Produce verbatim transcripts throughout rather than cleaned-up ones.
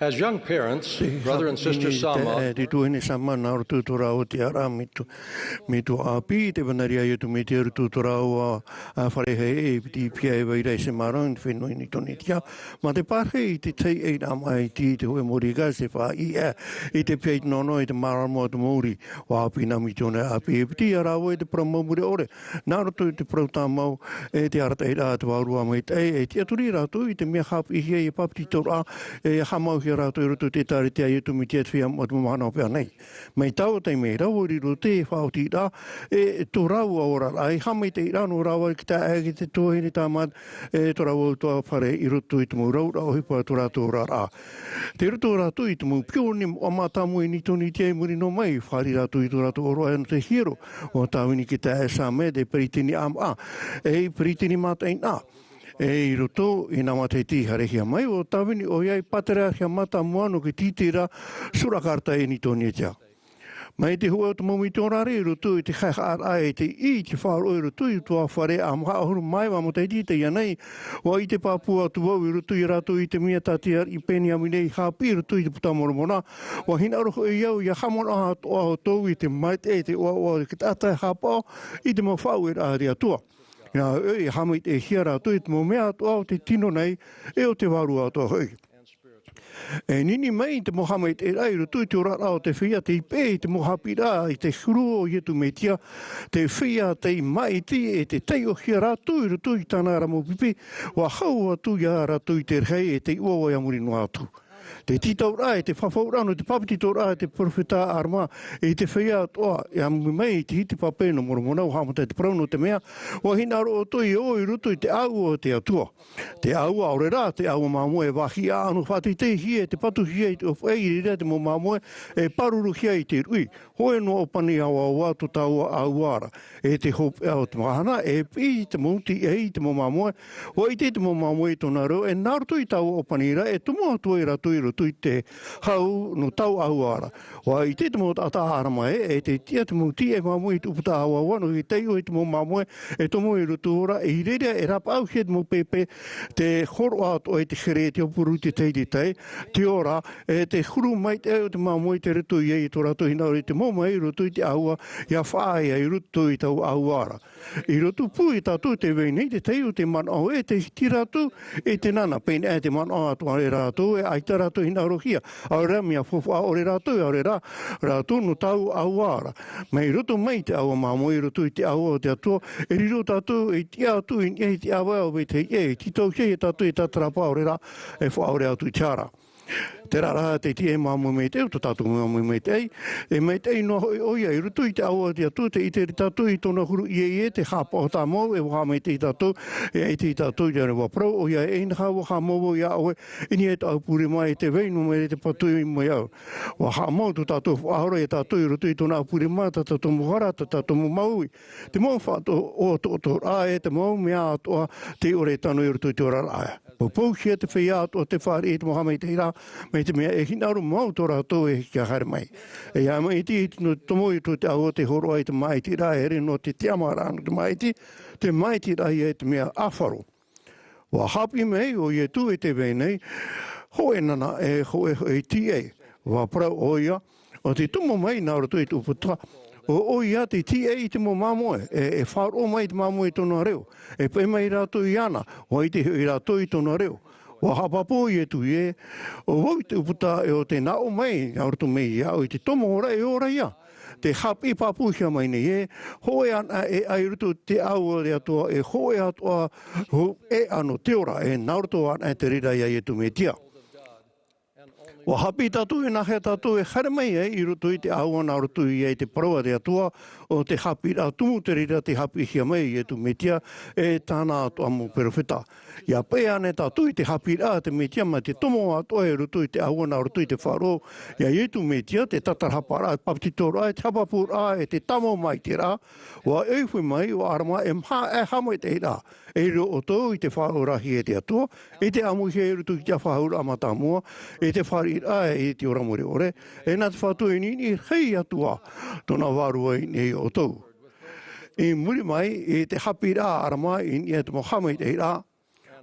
As young parents, brother and sister Sama, te tuahine Sama, nā roto i tō rāua tiʻaraʻa mai tō, mai tō ʻāpī, te vānaʻa a Iesu Mesia i roto i tō rāua, ā, fare hei e piti pia e vai ra i Samoa, i te fenua Initonetia. Mā te pārahi i te taiʻaraʻa maʻiti, i te hōʻē mōrī ʻāpī, te faʻaʻī, ā, i te pia i te nono, i te māramarama o te mōrī, ʻua ʻāpī nā Misiōnare ʻĀpī e piti, ā rāua i te parau mau mure ʻore, nā roto i te parau tāmau, e te arataʻiraʻa a te Vārua Maitaʻi, e tiʻaturi rātou i te mea haʻapiʻihia e papetitoraʻa, e haʻamauhia rātou i roto i te ʻĒkālesia a Iesu Mesia te Feiā Moʻa o te Mau Mahana ʻo Pēnei. Mai taua taime ra, ʻua riro te faʻaotiraʻa, e tō rāua oraraʻa, e haʻamaitaʻiraʻa nō rāua i te taeaʻe, te tuahine Sama, e tō rāua utuafare i roto i te mau rauraʻa ʻohipa tō rātou oraraʻa. Tei roto rātou i te mau pione moʻa mātāmua i Initonetia i muri noa mai, fāriʻi rātou i tō rātou ʻōroʻa nō te hiero, ʻo Tāvini i te taeaʻe Sama, te peresideni ʻāmaʻa, e peresideni mataʻeinaʻa. E i roto i nā matahiti i haerehia mai, ʻo Tāvini ʻoia i pātereʻahia mātāmua nō te tītira Sura Carter i Initonetia. Mai te hōʻē o te mau mitionare i roto i te haʻehaʻaraʻa e te ʻī i te faʻaroʻo i roto i te ʻutuāfare ʻāmaʻa ʻahuru mā iva matahiti i teie nei, ʻua ʻite pāpū atu vau i roto ia rātou i te mea tā te ariʻi Peniamina i haʻapiʻi i roto i te Buka a Moromona, ʻua hinaʻaro hoʻi au ʻia haʻamanaʻo atoʻa ʻoutou i te maitaʻi, te ʻoaʻoa o te taʻata e haʻapaʻo i te mau faʻaueraʻa a te Atua. Nā ʻoe, e haʻamaitaʻihia rātou i te mau mea atoʻa o te tino nei, e o te vārua atoʻa hoʻi. E nini mai te mau haʻamaitaʻiraʻa i roto i te oraraʻa o te feiā tei peʻe i te mau haʻapiʻiraʻa i te huru o Iesu Mesia, te feiā tei maʻiti e taiʻohia rātou i roto i tāna ra mau pipi, ʻua hau atu ia rātou i te rahi e tei ʻuaʻua i muri noa atu. Te tītauraʻa, e te fafauraʻa nō te papetitoraʻa a te perofeta Arama i te feiā atoʻa, e ʻāmui mai i te hiti pape nō Moromona, ʻua haʻamata te parau nō te mea, ʻua hinaʻaro ʻoutou i ʻō i roto i te ʻāua o te Atua. Te ʻāua, ʻaore rā te ʻāua māmoe, e vāhi ʻaʻano faʻateiteihia e te patuhia i te ʻōfaʻi, i reira te mau māmoe e pāruruhia i te ruʻi. Hōʻē noa ʻōpani ʻāuaua tō tāua ʻāua ra. E te hopeʻa o te mahana, e piʻi te mau tīaʻi i te mau māmoe, ʻua ʻite te mau māmoe i tōna reo, e nā roto i taua ʻōpani ra, e tomo atu ai rātou i roto i te hau nō taua ʻāua ra. ʻUa ʻite te mau taʻata a Arama ē, e tē tiʻa te mau tīaʻi māmoe i te ʻūputa ʻāuaua, nō te taiʻo i te mau māmoe e tomo i roto ra, i reira e rapaʻauhia te mau pēpē, tē hōroʻa atoʻa i te here, te ʻōpuru, te tahi, te tahi, te ora, e te huru maitaʻi o te māmoe i te roto i ai i tō rātou hinaʻaro i te mau mai i roto i te ʻāua, ʻia faʻaea i roto i taua ʻāua ra. I roto pū ia tātou i teie nei, te tahi o te manaʻo ē, tē hiti rātou i te nana, pēneiaʻe te manaʻo atoʻa e rātou, e ʻaita rātou hinaʻarohia, ʻaore rā mea faufaʻa ʻore rātou, ʻaore rā rātou nō taua ʻāua ra. Mai roto mai te ʻāua māmoe i roto i te ʻāua o te Atua, e riro tātou, e tiʻa atu i niʻa i te ʻāvae o Betehia, e tītauhia ia tātou e tātarahapa, ʻaore rā, e faʻaora atu i te hara. Terā rā te tīaʻi māmoe maitaʻi, o tō tātou māmoe maitaʻi, e maitaʻi noa hoʻi ʻoia i roto i te ʻāua o te Atua, tē ʻite ra tātou i tōna huru ʻieʻie, te haʻapaʻo tāmau, e ʻua haʻamaitaʻi tātou, e ʻite ia tātou, ʻia ʻua parau ʻoia, e inaha, ʻua haʻamau vau iā ʻoe, i niʻa i tāʻu purema, e tē vai noa mai ra te patu i mua iāʻu. ʻUa haʻamau tō tātou Faʻaora ia tātou i roto i tōna purema, tā tātou mau hara, tā tātou mau māuiui, te mau faʻato-, ʻotoʻotoraʻa, e te mau mea atoʻa tei ʻore e tano i roto i te oraraʻa. Poupouhia te feiā atoʻa tē fāriʻi i te mau haʻamaitaʻiraʻa, mai te mea e hinaʻaro mau tō rātou e hiki haere mai. E ʻia maʻiti, nō te tomo i roto i te ʻāua tē hōroʻa i te māʻitiraʻa, e ʻere noa te tiʻamāraʻa nō te māʻiti, te māʻitiraʻa ia e te mea ʻāfaro. ʻUa haʻapiʻi mai ʻo Iesu i teie nei, hōʻē nana, e hōʻē, hōʻē tīaʻi. ʻUa parau ʻoia, ʻo tē tomo mai nā roto i te ʻūputa, ʻo ʻoia te tīaʻi i te mau māmoe, e, e faʻaroʻo mai te māmoe i tōna reo, e paʻi mai rātou iāna, ʻua ʻite hoʻi rātou i tōna reo. ʻUa haʻapāpū ʻo Iesu ē, ʻo vau te ʻūputa, e ʻo tē nā ʻō mai, nā roto mai iāʻu i te tomo ora, e ora ia. Te haʻapiʻi pāpūhia mai nei ē, hōʻē anaʻe ʻē i roto i te ʻāua o te Atua, e hōʻē atoʻa, hōʻē ʻano te ora, e nā roto anaʻe te reira iā Iesu Mesia. ʻUa haʻapiʻi tātou, e nāhea tātou e haere mai ai i roto i te ʻāua nā roto ia i te parau a te Atua, ʻo te haʻapiʻiraʻa tumu te reira tē haʻapiʻihia mai e Iesu Mesia, e tāna atoʻa mau perofeta. ʻIa peʻe ānei tātou i te haʻapiʻiraʻa a te Mesia mai te tomo atoʻa i roto i te ʻāua nā roto i te faʻaroʻo iā Iesu Mesia, te tātarahaparaʻa, te papetitoraʻa, te haʻapāpūraʻa, e te tāmau māʻitiraʻa, ʻua ʻohipa mai ʻo Arama e maha e haʻamaitaʻiraʻa, e riro ʻoutou i te faʻaroʻo rahi e te Atua, i te ʻāmuihia i roto i te ʻāfaʻahouraʻa mātāmua, i te fāriʻiraʻa i te ora mure ʻore, e nā te Fatu e niniʻi rahi atu ā tōna vārua i niʻa iā ʻoutou. I muri mai, i te haʻapiʻiraʻa a Arama i niʻa i te mau haʻamaitaʻiraʻa,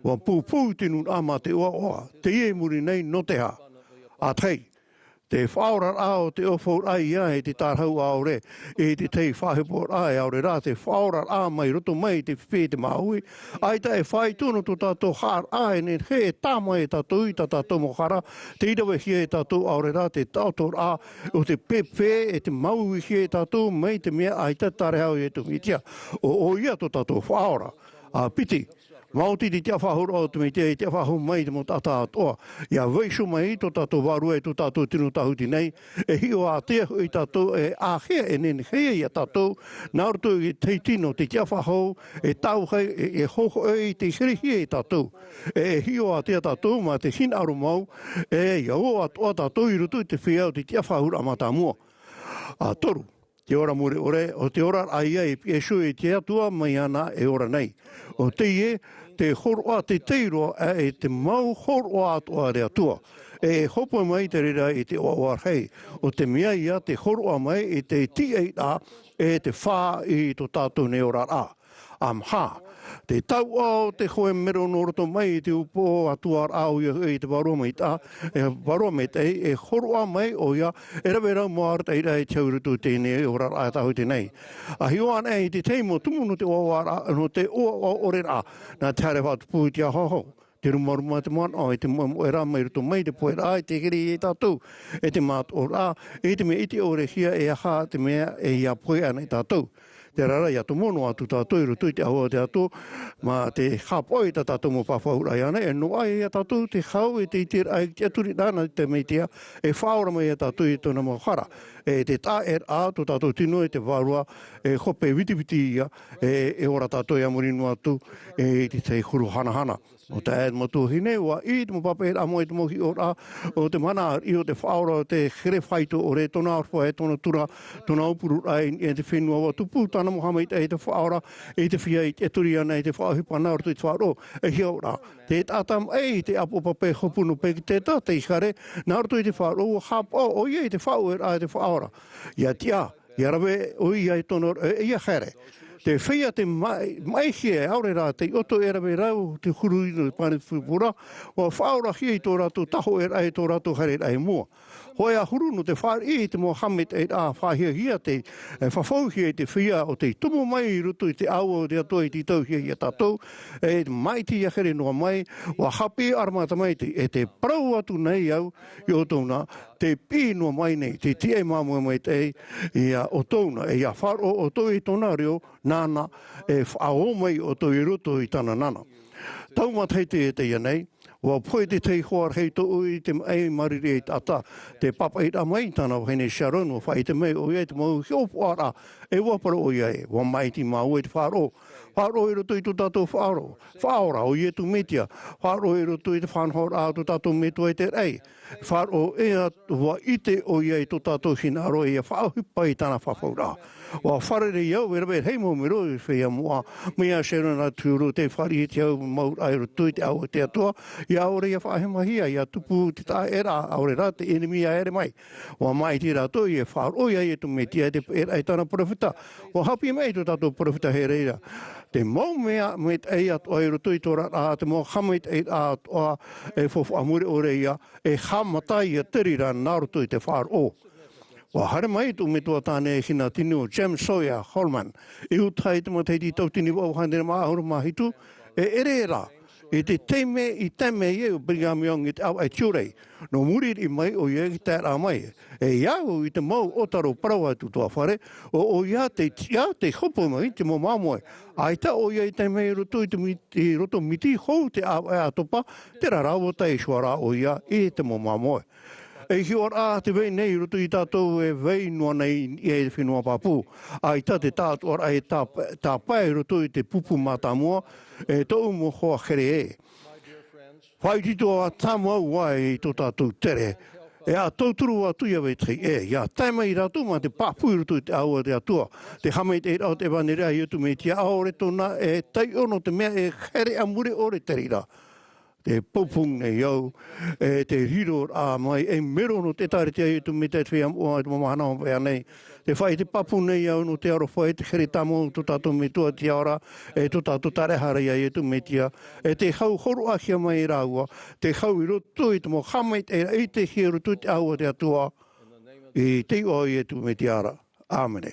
ʻua poupou te nūnaʻa mā te ʻoaʻoa, teie i muri nei nō te aha? ʻĀtahi, te faʻaoraraʻa o te ʻōfauraʻa ia e te tārahu ʻaore, i te tahi faʻaheporaʻa e ʻaore rā te faʻaoraraʻa mai roto mai i te fifi e te māuiui, ʻaita e faʻaitoito tō tātou haʻaraʻa e nehenehe e tāmā e tātou i tā tātou mau hara, tei ravehia e tātou ʻaore rā te taʻotoraʻa o te pēpē e te māuiuihia e tātou mai te mea ʻaita te tārahu o Iesu Mesia, ʻo, ʻo ia tō tātou faʻaora. ʻA piti, maoti te tiʻafaʻahouraʻa o te Mesia e tiʻafaʻahou mai i te mau taʻata atoʻa. ʻIa vaiiho mai tō tātou vārua e tō tātou tino tāhuti nei, e hiʻo ātea hoʻi tātou e āhea e nehenehe ia tātou, nā roto i te tino te tiʻafaʻahou, e tāuhai, e, e hōhoʻa i te herehia e tātou. E, e hiʻo ātea tātou mā te hinaʻaro mau, e ʻia ō atoʻa tātou i roto i te feiā o te tiʻafaʻahouraʻa mātāmua. ʻA toru, te ora mure ʻore, ʻo te oraraʻa ia e pihaʻi iho i te Atua mai iāna e ora nei. ʻO teie, te hōroʻa teitei roa, ʻe, e te mau hōroʻa atoʻa a te Atua. E, e hōpoi mai te reira i te ʻoaʻoa rahi. ʻO te mea ia te hōroʻa mai i te tiʻairaʻa, e te fā i tō tātou nei oraraʻa. ʻA maha, te tauʻa o te hoe mero nō roto mai i te upoʻo atuaraʻa ʻoia hoʻi i te Vārua Maitaʻi, e Vārua Maitaʻi, e hōroʻa mai ʻoia, e rave rau mau arataʻiraʻa i te hau i roto i teie nei oraraʻa tāhuti nei. ʻA hiʻo anaʻe i te tahi mau tumu nō te ʻoaʻoaraʻa, nō te ʻoaʻoa ʻore ra, nā te haere faʻatupu i te ahoaho, te rumaruma, te manaʻo, i te moemoeraʻa mai roto mai i te poeraʻa, i te here ia tātou, e te mātoʻoraʻa, i te mea ʻite ʻore hia e aha te mea e ʻia pohe ana ia tātou. Terā rā, ʻia tomo noa atu tātou i roto i te ʻāua o te Atua, mā te haʻapaʻo i tā tātou mau fafauraʻa iāna, e noaʻa ia tātou te hau e te ʻiteraʻa i te tiʻaturiraʻa nā te Mesia, e faʻaora mai ia tātou i tōna mau hara. E te taʻeraʻa tō tātou tino e te Vārua, e hope vitiviti ia, e, e ora tātou ʻia muri noa atu, e i te tahi huru hanahana. Nō te mau tuahine, ʻua ʻī te mau papaʻiraʻa mai te mau hiʻoraʻa, ʻo te mana ariʻi o te Faʻaora, ʻo te here faito ʻore, tōna aroha e tōna tura, tōna aupururaʻa i niʻa i te fenua, ʻua tupu tāna mau haʻamaitaʻi i te Faʻaora, i te feiā i tiʻaturi ana i te faʻaʻohipa nā roto i te faʻaroʻo, e hiʻo ra. Te taʻata maʻi i te ʻāpoʻo pape hopu nō Peketeta, tei haere, nā roto i te faʻaroʻo, ʻua haʻapaʻo ʻoia i te faʻaueraʻa i te Faʻaora. ʻIa tiʻa, ʻia rave ʻoia i tōna, e, ʻia haere. Te feiā tei maʻi, maʻihia e ʻaore rā tei ʻoto e rave rau te huru i te Pane Purapura, ʻua faʻaorahia i tō rātou tahoʻeraʻa, i tō rātou haereraʻa i mua. Hōʻē ʻahuru nō te fāriʻi i te mau haʻamaitaʻiraʻa, faʻahiahia te, e, fafauhia i te feiā ʻo tei tomo mai i roto i te ʻāua o te Atua i tītauhia ia tātou, e, maʻiti ʻia here noa mai, ʻua haʻapiʻi ʻaramata mai te, e tē parau atu nei au, ia ʻoutou na, tē piʻi noa mai nei, te tiaʻi māmoe maitaʻi, ia ʻoutou na, e ʻia faʻaroʻo ʻoutou i tōna reo, nāna, e faʻaō mai ʻoutou i roto i tāna nana. Tau matahiti e teie nei, ʻua pohe te tahi hoa rahi tōʻu i te maʻi mariri e taʻata, tē pāpaʻiraʻa mai i tāna vahine Sharon, ʻua faʻaʻite mai ʻoia i te mau hiʻopoʻaraʻa, e ʻua parau ʻoia ē, ʻua maʻiti māua i te faʻaroʻo, faʻaroʻo i roto i tō tātou faʻaroʻo, Faʻaora ʻo Iesu Mesia, faʻaroʻo i roto i te faʻanahoraʻa o tō tātou Metua i te raʻi, faʻaroʻo ē ʻua ʻite ʻoia i tō tātou hinaʻaro e ʻia faʻaʻohipa i tāna fafauraʻa. ʻUa fārerei au e rave rahi mau mero i te feiā moʻa, mai iā Sharon atu ra tei fāriʻi i te hau mau raʻa i roto i te ʻāua o te Atua, ʻia ʻore ʻia faʻahemahia, ʻia tupu te taʻeraʻa, ʻaore rā te ʻenemi ʻia haere mai. ʻUa maʻiti rātou e faʻaroʻo ia Iesu Mesia i te peʻeraʻa i tāna peropheta. ʻUa haʻapiʻi mai tō tātou peropheta i reira. Te mau mea maitaʻi atoʻa i roto i tō rātou, te mau haʻamaitaʻiraʻa atoʻa e faufaʻa mure ʻore ia, e haʻamata ia te reira nā roto i te faʻaroʻo. ʻUa haere mai tō Metua tāne e hina tino James Sawyer Holman, i uta i te matahiti tauatini vaʻu hānere mā ʻahuru mā hitu, e ʻere rā, i te taime i tae mai ai ʻo Brigham Young i te ʻāvaʻe tiʻoraʻi, nō muri riʻi mai ʻoia i te taeraʻa mai. E au i te mau ʻōtaro parau atu tō fare, ʻo, ʻoia te tiʻa, te hōpoi mai, te mau māmoe. ʻAita ʻoia i tae mai i roto i te mi-, i roto miti hou te ʻāvaʻe ʻātopa, terā rā ʻua tae iho ā rā ʻoia i te mau māmoe. E hiʻo ra te vai nei i roto ia tātou e vai noa nei i te fenua pāpū. ʻAita te tātuʻaraʻa e tā-, tāpae i roto i te pupu mātāmua, e tōʻu mau hoa here ē. Faʻaitoito tāmau ā i tō tātou tere. E ʻa tauturu atu ia vetahi ē, ʻia tae mai rātou mā te pāpū i roto i te ʻāua o te Atua. Te haʻamaitaʻiraʻa o te ʻevanelia a Iesu Mesia, ʻaore tōna e taiʻo nō te mea e haere ʻa mure ʻore te reira. Te pōpū nei au, e te riro rā mai, e mero nō te ʻĒkālesia a Iesu Mesia i te feiā moʻa, i te mau mahana ʻo pea nei. Te faʻaʻite pāpū nei au nō te aroha e te here tāmau tō tātou Metua te Ora, e tō tātou Taraehara ia Iesu Mesia, e te hau hōroʻahia mai e rāua, te hau i roto i te mau haʻamaitaʻiraʻa i te hia roto i te ʻāua o te Atua, i te iʻoa o Iesu Mesia ra. ʻĀmene.